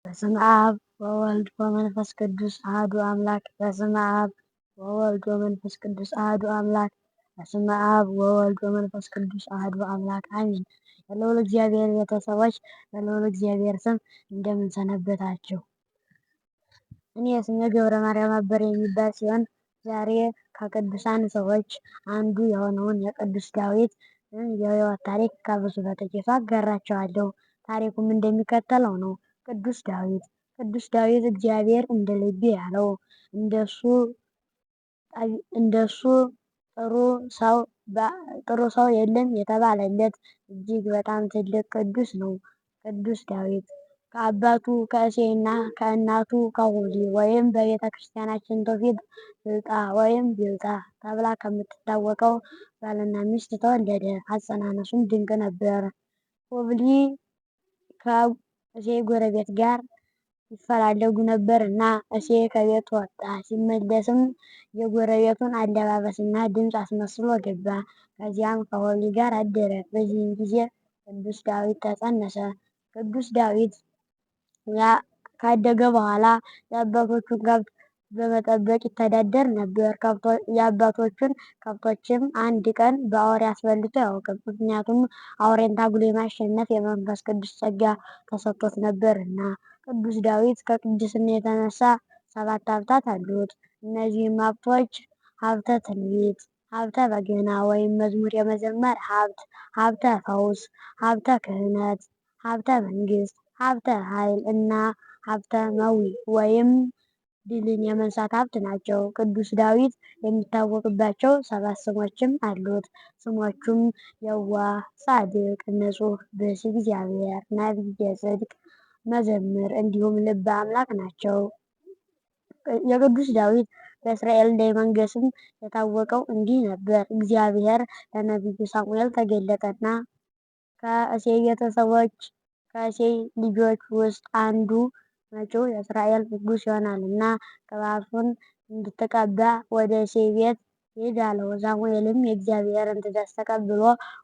በስመ አብ ወወልድ ወመንፈስ ቅዱስ አሐዱ አምላክ። በስመ አብ ወወልድ ወመንፈስ ቅዱስ አሐዱ አምላክ። በስመ አብ ወወልድ ወመንፈስ ቅዱስ አሐዱ አምላክ፣ አሜን። የልዑል እግዚአብሔር ቤተሰቦች፣ በልዑል እግዚአብሔር ስም እንደምን ሰነበታችሁ? እኔ ስሜ ገብረ ማርያም አበረ የሚባል ሲሆን፣ ዛሬ ከቅዱሳን ሰዎች አንዱ የሆነውን የቅዱስ ዳዊት የሕይወት ታሪክ ከብዙ በጥቂቱ አጋራቸዋለሁ። ታሪኩም እንደሚከተለው ነው። ቅዱስ ዳዊት። ቅዱስ ዳዊት እግዚአብሔር እንደ ልቤ ያለው፣ እንደሱ ጥሩ ሰው የለም የተባለለት እጅግ በጣም ትልቅ ቅዱስ ነው። ቅዱስ ዳዊት ከአባቱ ከእሴይና ከእናቱ ከሁሊ ወይም በቤተ ክርስቲያናችን ትውፊት ብልጣ ወይም ቢልጣ ተብላ ከምትታወቀው ባልና ሚስት ተወለደ። አጸናነሱም ድንቅ ነበር። ሆብሊ ከእሴይ ጎረቤት ጋር ይፈላለጉ ነበር እና እሴይ ከቤት ወጣ። ሲመለስም የጎረቤቱን አለባበስና ድምፅ አስመስሎ ገባ። ከዚያም ከሆሊ ጋር አደረ። በዚህም ጊዜ ቅዱስ ዳዊት ተጸነሰ። ቅዱስ ዳዊት ካደገ በኋላ የአባቶቹን ከብት በመጠበቅ ይተዳደር ነበር። የአባቶቹን ከብቶችም አንድ ቀን በአውሬ አስበልቶ አያውቅም። ምክንያቱም አውሬን ታግሎ የማሸነፍ የመንፈስ ቅዱስ ጸጋ ተሰጥቶት ነበርና። ቅዱስ ዳዊት ከቅድስና የተነሳ ሰባት ሀብታት አሉት። እነዚህም ሀብቶች ሀብተ ትንቢት፣ ሀብተ በገና ወይም መዝሙር የመዘመር ሀብት፣ ሀብተ ፈውስ፣ ሀብተ ክህነት፣ ሀብተ መንግስት፣ ሀብተ ኃይል እና ሀብተ መዊ ወይም ድልን የመንሳት ሀብት ናቸው። ቅዱስ ዳዊት የሚታወቅባቸው ሰባት ስሞችም አሉት። ስሞቹም የዋህ፣ ጻድቅ፣ ንጹሕ፣ ብእሲ እግዚአብሔር፣ ነቢየ ጽድቅ፣ መዘምር እንዲሁም ልበ አምላክ ናቸው። የቅዱስ ዳዊት በእስራኤል ላይ መንገስም የታወቀው እንዲህ ነበር። እግዚአብሔር ለነቢዩ ሳሙኤል ተገለጠና ከእሴይ ቤተሰቦች፣ ከእሴይ ልጆች ውስጥ አንዱ መጪው የእስራኤል ንጉሥ ይሆናልና ቅባቱን እንድትቀባ ወደ እሴይ ቤት ሂድ አለው። ሳሙኤልም የእግዚአብሔርን ትእዛዝ ተቀብሎ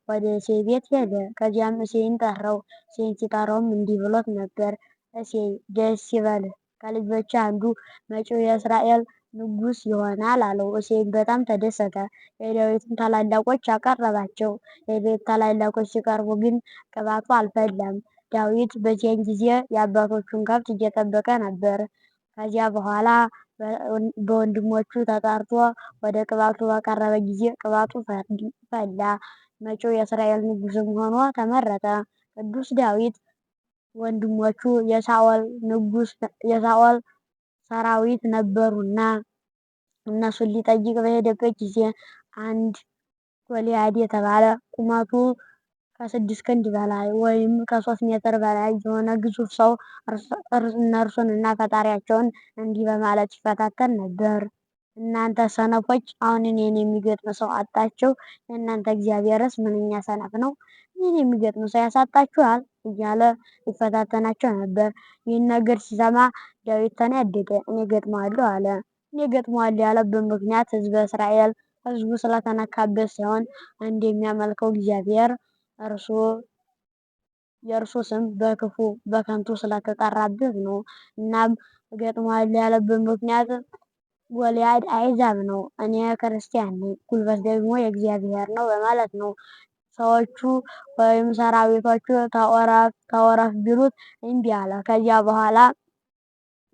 ወደ እሴይ ቤት ሄደ። ከዚያም እሴይን ጠራው። እሴይን ሲጠራውም እንዲህ ብሎት ነበር። እሴይ፣ ደስ ይበልህ፣ ከልጆችህ አንዱ መጪው የእስራኤል ንጉሥ ይሆናል አለው። እሴይም በጣም ተደሰተ። የዳዊትን ታላላቆች አቀረባቸው። የዳዊት ታላላቆች ሲቀርቡ ግን ቅባቱ አልፈላም። ዳዊት በዚያን ጊዜ የአባቶቹን ከብት እየጠበቀ ነበር። ከዚያ በኋላ በወንድሞቹ ተጠርቶ ወደ ቅባቱ በቀረበ ጊዜ ቅባቱ ፈላ። መጪው የእስራኤል ንጉሥም ሆኖ ተመረጠ። ቅዱስ ዳዊት ወንድሞቹ የሳኦል ንጉሥ የሳኦል ሰራዊት ነበሩና እነሱን ሊጠይቅ በሄደበት ጊዜ አንድ ጎልያድ የተባለ ቁመቱ ከ6 ክንድ በላይ ወይም ከ3 ሜትር በላይ የሆነ ግዙፍ ሰው እነርሱን እና ፈጣሪያቸውን እንዲህ በማለት ይፈታተን ነበር። እናንተ ሰነፎች፣ አሁን እኔን የሚገጥም ሰው አጣችሁ? የእናንተ እግዚአብሔርስ ምንኛ ሰነፍ ነው! እኔን የሚገጥም ሰው ያሳጣችኋል እያለ ይፈታተናቸው ነበር። ይህን ነገር ሲሰማ ዳዊት ተናደደ። እኔ ገጥመዋለሁ አለ። እኔ ገጥመዋለሁ ያለበት ምክንያት ሕዝበ እስራኤል ሕዝቡ ስለተነካበት ሳይሆን አንድ የሚያመልከው እግዚአብሔር እርሱ የእርሱ ስም በክፉ በከንቱ ስለተጠራበት ነው። እናም እገጥመዋለሁ ያለበት ምክንያት ጎልያድ አሕዛብ ነው፣ እኔ ክርስቲያን ነኝ፣ ጉልበት ደግሞ የእግዚአብሔር ነው በማለት ነው። ሰዎቹ ወይም ሰራዊቶቹ ተወረፍ ተወረፍ ቢሉት እምቢ አለ። ከዚያ በኋላ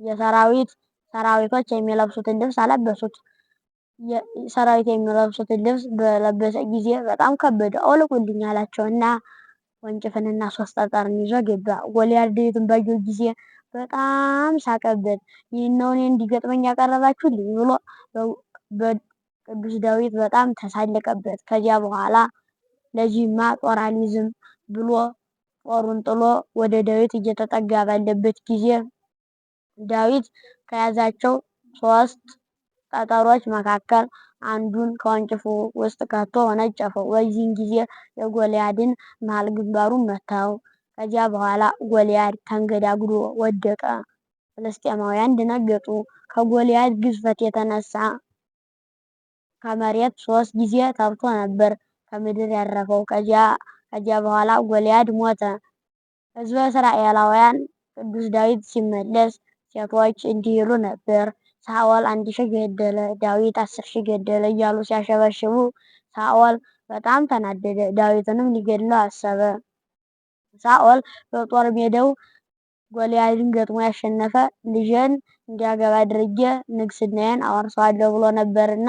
የሰራዊት ሰራዊቶች የሚለብሱትን ልብስ አለበሱት። ሰራዊት የሚለብሱትን ልብስ በለበሰ ጊዜ በጣም ከበደ። አውልቁልኝ አላቸው እና ወንጭፍንና ሶስት ጠጠርን ይዞ ገባ። ጎልያድ ዳዊትን ባየው ጊዜ በጣም ሳቀበት። ይህን ነው እኔ እንዲገጥመኝ ያቀረባችሁልኝ ብሎ በቅዱስ ዳዊት በጣም ተሳለቀበት። ከዚያ በኋላ ለዚህማ ጦር አልይዝም ብሎ ጦሩን ጥሎ ወደ ዳዊት እየተጠጋ ባለበት ጊዜ ዳዊት ከያዛቸው ሶስት ጠጠሮች መካከል አንዱን ከወንጭፉ ውስጥ ከቶ ወነጨፈው። በዚህን ጊዜ የጎልያድን መሃል ግንባሩን መታው። ከዚያ በኋላ ጎልያድ ተንገዳግዶ ወደቀ። ፍልስጤማውያን ደነገጡ። ከጎልያድ ግዝፈት የተነሳ ከመሬት 3 ጊዜ ተብቶ ነበር ከምድር ያረፈው። ከዚያ በኋላ ጎልያድ ሞተ። ሕዝበ እስራኤላውያን ቅዱስ ዳዊት ሲመለስ ሴቶች እንዲህ ይሉ ነበር፣ ሳኦል 1000 ገደለ፣ ዳዊት 10,000 ገደለ እያሉ ሲያሸበሽቡ ሳኦል በጣም ተናደደ። ዳዊትንም ሊገድለው አሰበ። ሳኦል በጦር ሜዳው ጎልያድን ገጥሞ ያሸነፈ ልጄን እንዲያገባ አድርጌ ንግስናዬን አወርሰዋለሁ ብሎ ነበርና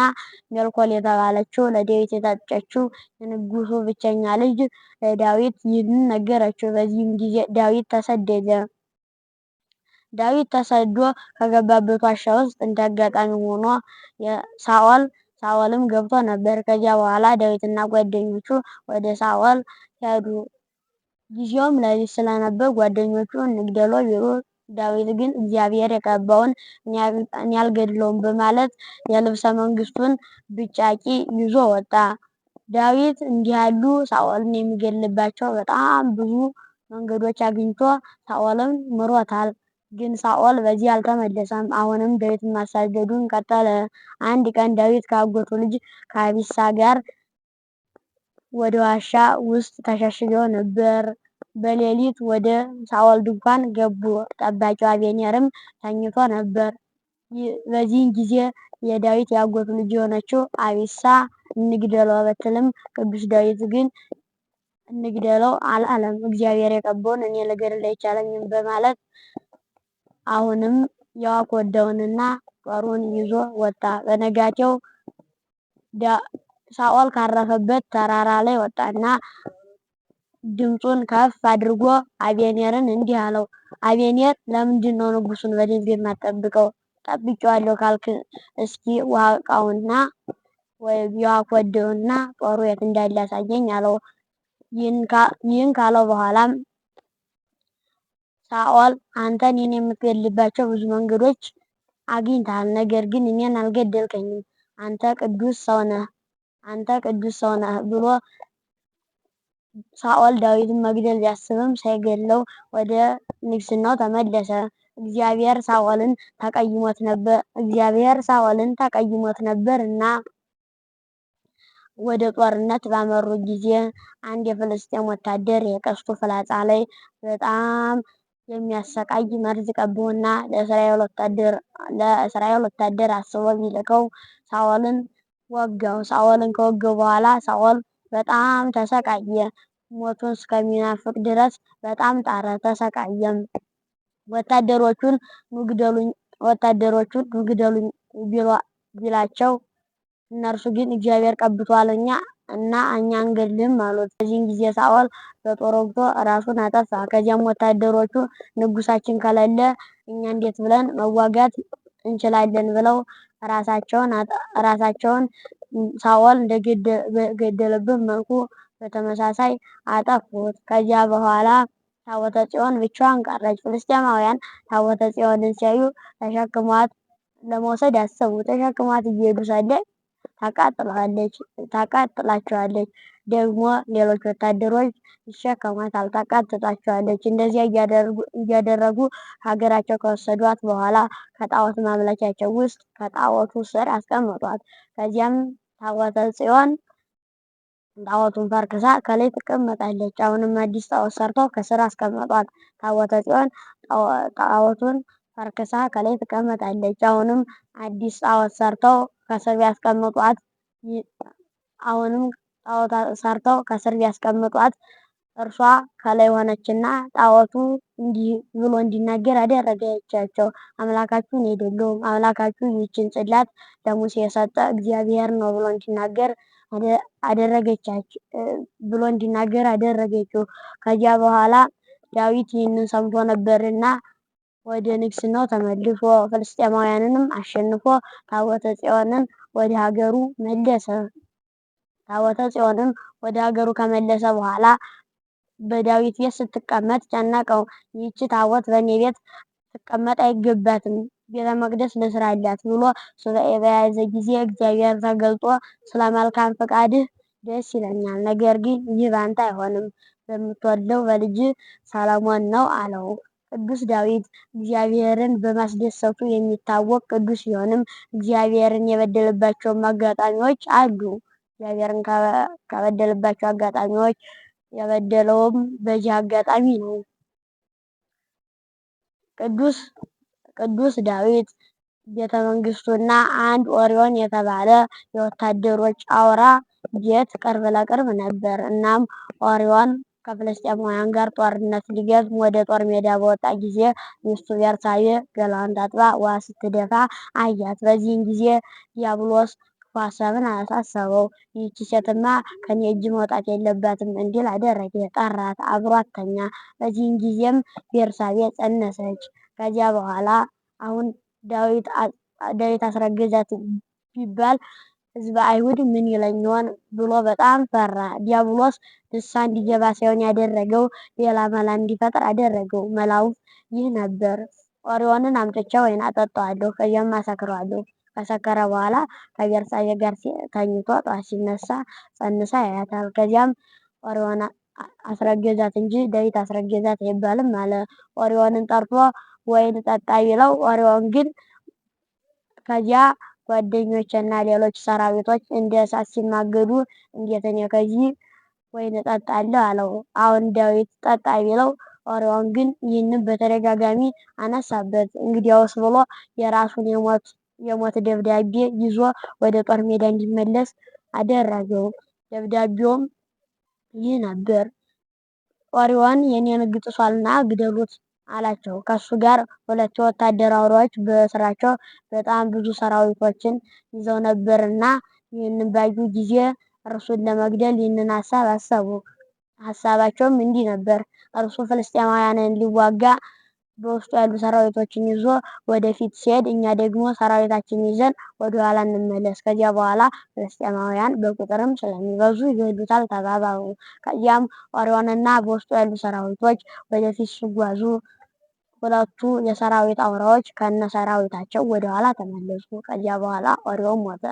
ሜልኮል የተባለችው ለዳዊት የታጨችው የንጉሱ ብቸኛ ልጅ ለዳዊት ይህንን ነገረችው። በዚህም ጊዜ ዳዊት ተሰደደ። ዳዊት ተሰዶ ከገባበት ዋሻ ውስጥ እንዳጋጣሚ ሆኖ ሳኦልም ገብቶ ነበር። ከዚያ በኋላ ዳዊትና ጓደኞቹ ወደ ሳኦል ሄዱ። ጊዜውም ሌሊት ስለነበር ጓደኞቹ እንግደለው ቢሉ ዳዊት ግን እግዚአብሔር የቀባውን እኔ አልገድለውም በማለት የልብሰ መንግስቱን ብጫቂ ይዞ ወጣ። ዳዊት እንዲህ ያሉ ሳኦልን የሚገድልባቸው በጣም ብዙ መንገዶች አግኝቶ ሳኦልን ምሮታል። ግን ሳኦል በዚህ አልተመለሰም። አሁንም ዳዊትን ማሳደዱን ቀጠለ። አንድ ቀን ዳዊት ከአጎቱ ልጅ ከአቢሳ ጋር ወደ ዋሻ ውስጥ ተሸሽገው ነበር። በሌሊት ወደ ሳኦል ድንኳን ገቡ። ጠባቂው አቤኔርም ተኝቶ ነበር። በዚህን ጊዜ የዳዊት የአጎቱ ልጅ የሆነችው አቢሳ እንግደለው ብትልም ቅዱስ ዳዊት ግን እንግደለው አላለም። እግዚአብሔር የቀባውን እኔ ልገድል አይቻለኝም በማለት አሁንም የዋኮዳውንና ጦሩን ይዞ ወጣ። በነጋቴው ሳኦል ካረፈበት ተራራ ላይ ወጣና ድምፁን ከፍ አድርጎ አቤኔርን እንዲህ አለው፣ አቤኔር ለምንድን ነው ንጉሱን በደንብ የማትጠብቀው? ጠብቄዋለሁ ካልክ እስኪ ውሃ ዕቃውና ወይም የውሃ ኮዳውና ጦሩ የት እንዳለ ያሳየኝ አለው። ይህን ካለው በኋላም ሳኦል አንተ እኔን የምትገድልባቸው ብዙ መንገዶች አግኝተሃል፣ ነገር ግን እኔን አልገደልከኝም። አንተ ቅዱስ ሰው ነህ፣ አንተ ቅዱስ ሰው ነህ ብሎ ሳኦል ዳዊትን መግደል ቢያስብም ሳይገድለው ወደ ንግስናው ተመለሰ። እግዚአብሔር ሳኦልን ተቀይሞት ነበር እግዚአብሔር ሳኦልን ተቀይሞት ነበርና ወደ ጦርነት ባመሩ ጊዜ አንድ የፍልስጤም ወታደር የቀስቱ ፍላጻ ላይ በጣም የሚያሰቃይ መርዝ ቀብቶና ለእስራኤል ወታደር አስቦ ቢልከው ሳኦልን ወጋው። ሳኦልን ከወጋው በኋላ ሳኦል በጣም ተሰቃየ። ሞቱን እስከሚናፍቅ ድረስ በጣም ጣረ፣ ተሰቃየም። ወታደሮቹን ኑ ወታደሮቹን ኑ ግደሉኝ ቢላቸው እነርሱ ግን እግዚአብሔር ቀብቷልና እና እኛ አንገድልህም አሉት። በዚህን ጊዜ ሳኦል በጦር ወግቶ ራሱን አጠፋ። ከዚያም ወታደሮቹ ንጉሳችን ከሌለ እኛ እንዴት ብለን መዋጋት እንችላለን ብለው ራሳቸውን ሳኦል እንደገደለበት መልኩ በተመሳሳይ አጠፉት። ከዚያ በኋላ ታቦተ ጽዮን ብቻዋን ቀረች። ፍልስጤማውያን ታቦተ ጽዮንን ሲያዩ ተሸክሟት ለመውሰድ አሰቡ። ተሸክሟት እየሄዱ ሳለ ታቃጥላቸዋለች። ደግሞ ሌሎች ወታደሮች ይሸከሟታል፣ ታቃጥላቸዋለች። እንደዚያ እያደረጉ ሀገራቸው ከወሰዷት በኋላ ከጣዖት ማምለኪያቸው ውስጥ ከጣዖቱ ስር አስቀመጧት። ከዚያም ታቦተ ጽዮን ጣዖቱን ፈርክሳ ከላይ ትቀመጣለች። አሁንም አዲስ ጣዖት ሰርተው ከስር አስቀመጧት። ታቦተ ጽዮን ጣዖቱን ፈርክሳ ከላይ ትቀመጣለች። አሁንም አዲስ ጣዖት ሰርተው ከስር ቢያስቀምጧት አሁንም ጣዖት ሰርተው ከስር ቢያስቀምጧት እርሷ ከላይ ሆነችና ጣዖቱ እንዲህ ብሎ እንዲናገር አደረገቻቸው። አምላካችሁ እኔ አይደለሁም፣ አምላካችሁ ይህችን ጽላት ለሙሴ የሰጠ እግዚአብሔር ነው ብሎ እንዲናገር አደረገቻቸው ብሎ እንዲናገር አደረገችው። ከዚያ በኋላ ዳዊት ይህንን ሰምቶ ነበርና ወደ ንግስናው ተመልሶ ፍልስጤማውያንንም አሸንፎ ታቦተ ጽዮንን ወደ ሀገሩ መለሰ። ታቦተ ጽዮንን ወደ ሀገሩ ከመለሰ በኋላ በዳዊት ቤት ስትቀመጥ ጨነቀው። ይህች ታቦት በእኔ ቤት ትቀመጥ አይገባትም፣ ቤተ መቅደስ ልስራላት ብሎ ሱባኤ በያዘ ጊዜ እግዚአብሔር ተገልጦ ስለ መልካም ፈቃድህ ደስ ይለኛል፣ ነገር ግን ይህ ባንተ አይሆንም፣ በምትወደው በልጅ ሰለሞን ነው አለው። ቅዱስ ዳዊት እግዚአብሔርን በማስደሰቱ የሚታወቅ ቅዱስ ቢሆንም እግዚአብሔርን የበደለባቸውም አጋጣሚዎች አሉ። እግዚአብሔርን ከበደለባቸው አጋጣሚዎች የበደለውም በዚህ አጋጣሚ ነው። ቅዱስ ቅዱስ ዳዊት ቤተ መንግስቱና አንድ ኦሪዮን የተባለ የወታደሮች አውራ ቤት ቅርብ ለቅርብ ነበር። እናም ኦሪዮን ከፍልስጤማውያን ጋር ጦርነት ሊገጥም ወደ ጦር ሜዳ በወጣ ጊዜ ሚስቱ ቤርሳቤ ገላዋን ታጥባ ውሃ ስትደፋ አያት። በዚህን ጊዜ ዲያብሎስ ክፉ ሀሳብን አሳሰበው። ይህቺ ሴትማ ከኔ እጅ መውጣት የለባትም እንዲል አደረገ። ጠራት፣ አብሯት ተኛ። በዚህን ጊዜም ቤርሳቤ ጸነሰች። ከዚያ በኋላ አሁን ዳዊት አስረገዛት ቢባል ሕዝበ አይሁድ ምን ይለኝ ይሆን ብሎ በጣም ፈራ። ዲያብሎስ ንስሐ እንዲገባ ሳይሆን ያደረገው ሌላ መላ እንዲፈጥር አደረገው። መላውም ይህ ነበር። ኦሪዮንን አምጥቼ ወይን አጠጣዋለሁ፣ ከዚያም አሰክረዋለሁ። ከሰከረ በኋላ ከቤርሳቤ ጋር ተኝቶ ጠዋት ሲነሳ ጸንሳ ያያታል። ከዚያም ኦሪዮን አስረገዛት እንጂ ዳዊት አስረገዛት አይባልም አለ። ኦሪዮንን ጠርቶ ወይን ጠጣ ቢለው ኦሪዮን ግን ከዚያ ጓደኞችና ሌሎች ሰራዊቶች እንደ እሳት ሲማገዱ እንዴት እኔ ከዚህ ወይን እጠጣለሁ አለው። አሁን ዳዊት ጠጣ ቢለው ኦሪዮን ግን ይህንን በተደጋጋሚ አነሳበት። እንግዲያውስ ብሎ የራሱን የሞት ደብዳቤ ይዞ ወደ ጦር ሜዳ እንዲመለስ አደረገው። ደብዳቤውም ይህ ነበር። ኦሪዮን የኔን ሕግ ጥሷልና ግደሉት አላቸው። ከሱ ጋር ሁለት የወታደር አውራዎች በስራቸው በጣም ብዙ ሰራዊቶችን ይዘው ነበርና ይህንን ባዩ ጊዜ እርሱን ለመግደል ይህንን ሀሳብ አሰቡ። ሀሳባቸውም እንዲህ ነበር። እርሱ ፍልስጤማውያንን ሊዋጋ በውስጡ ያሉ ሰራዊቶችን ይዞ ወደፊት ሲሄድ እኛ ደግሞ ሰራዊታችን ይዘን ወደኋላ እንመለስ። ከዚያ በኋላ ፍልስጤማውያን በቁጥርም ስለሚበዙ ይገድሉታል ተባባሉ። ከዚያም ኦሪዮንና በውስጡ ያሉ ሰራዊቶች ወደፊት ሲጓዙ ሁለቱ የሰራዊት አውራዎች ከነ ሰራዊታቸው ወደኋላ ተመለሱ። ከዚያ በኋላ ኦሪዮን ሞተ።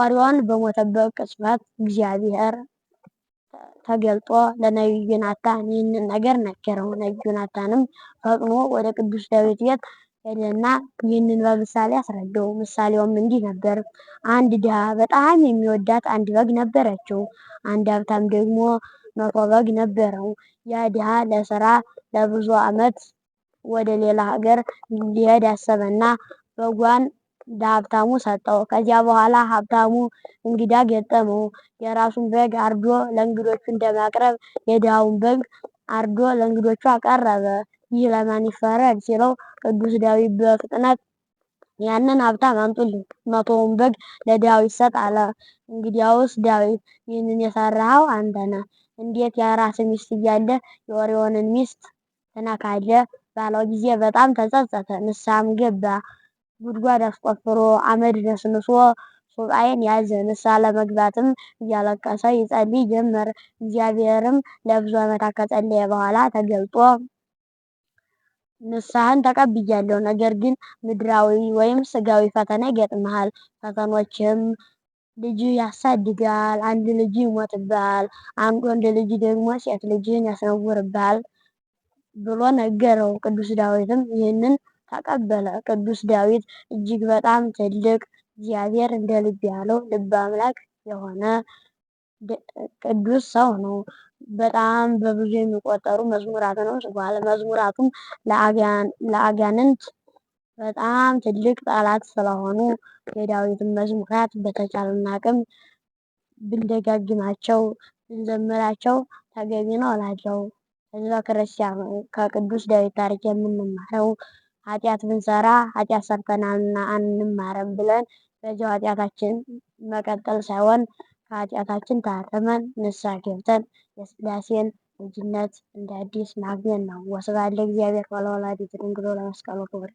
ኦሪዮን በሞተበት ቅጽበት እግዚአብሔር ተገልጦ ለነቢዩ ናታን ይህንን ነገር ነገረው። ነቢዩ ናታንም ፈጥኖ ወደ ቅዱስ ዳዊት ቤት ሄደና ይህንን በምሳሌ አስረዳው። ምሳሌውም እንዲህ ነበር። አንድ ድሃ በጣም የሚወዳት አንድ በግ ነበረችው። አንድ ሀብታም ደግሞ 100 በግ ነበረው። ያ ድሃ ለስራ ለብዙ ዓመት ወደ ሌላ ሀገር ሊሄድ ያሰበና በጓን ለሀብታሙ ሰጠው። ከዚያ በኋላ ሀብታሙ እንግዳ ገጠመው። የራሱን በግ አርዶ ለእንግዶቹ እንደማቅረብ የድሃውን በግ አርዶ ለእንግዶቹ አቀረበ። ይህ ለማን ይፈረድ ሲለው ቅዱስ ዳዊት በፍጥነት ያንን ሀብታም አምጡልኝ፣ 100ውን በግ ለድሃው ይሰጥ አለ። እንግዲያውስ ዳዊት ይህንን የሰራኸው አንተ ነህ፣ እንዴት የራስ ሚስት እያለ የኦሪዮንን ሚስት ትነካለህ? ባለው ጊዜ በጣም ተጸጸተ፣ ንስሐም ገባ። ጉድጓድ አስቆፍሮ አመድ ነስንሶ ሱባኤን ያዘ። ንስሐ ለመግባትም እያለቀሰ ይጸልይ ጀመር። እግዚአብሔርም ለብዙ ዓመታት ከጸለየ በኋላ ተገልጦ ንስሐን ተቀብያለሁ፣ ነገር ግን ምድራዊ ወይም ስጋዊ ፈተና ይገጥመሃል። ፈተኖችም ልጅ ያሳድጋል፣ አንድ ልጅ ይሞትብሃል፣ አንድ ወንድ ልጅ ደግሞ ሴት ልጅህን ያስነውርብሃል ብሎ ነገረው። ቅዱስ ዳዊትም ይህንን ተቀበለ። ቅዱስ ዳዊት እጅግ በጣም ትልቅ እግዚአብሔር እንደ ልብ ያለው ልበ አምላክ የሆነ ቅዱስ ሰው ነው። በጣም በብዙ የሚቆጠሩ መዝሙራትንም ጽፏል። መዝሙራቱም ለአጋንንት በጣም ትልቅ ጠላት ስለሆኑ የዳዊትን መዝሙራት በተቻለን አቅም ብንደጋግማቸው ብንዘምራቸው ተገቢ ነው እላለሁ። ሕዝበ ክርስቲያኑ ከቅዱስ ዳዊት ታሪክ የምንማረው ኃጢአት ብንሰራ ኃጢአት ሰርተናልና አንማረም ብለን በዚያው ኃጢአታችን መቀጠል ሳይሆን ከኃጢአታችን ታርመን ንስሐ ገብተን የሥላሴን ልጅነት እንደ አዲስ ማግኘት ነው። ወስብሐት ለእግዚአብሔር ወለወላዲቱ ድንግል ወለመስቀሉ ክቡር።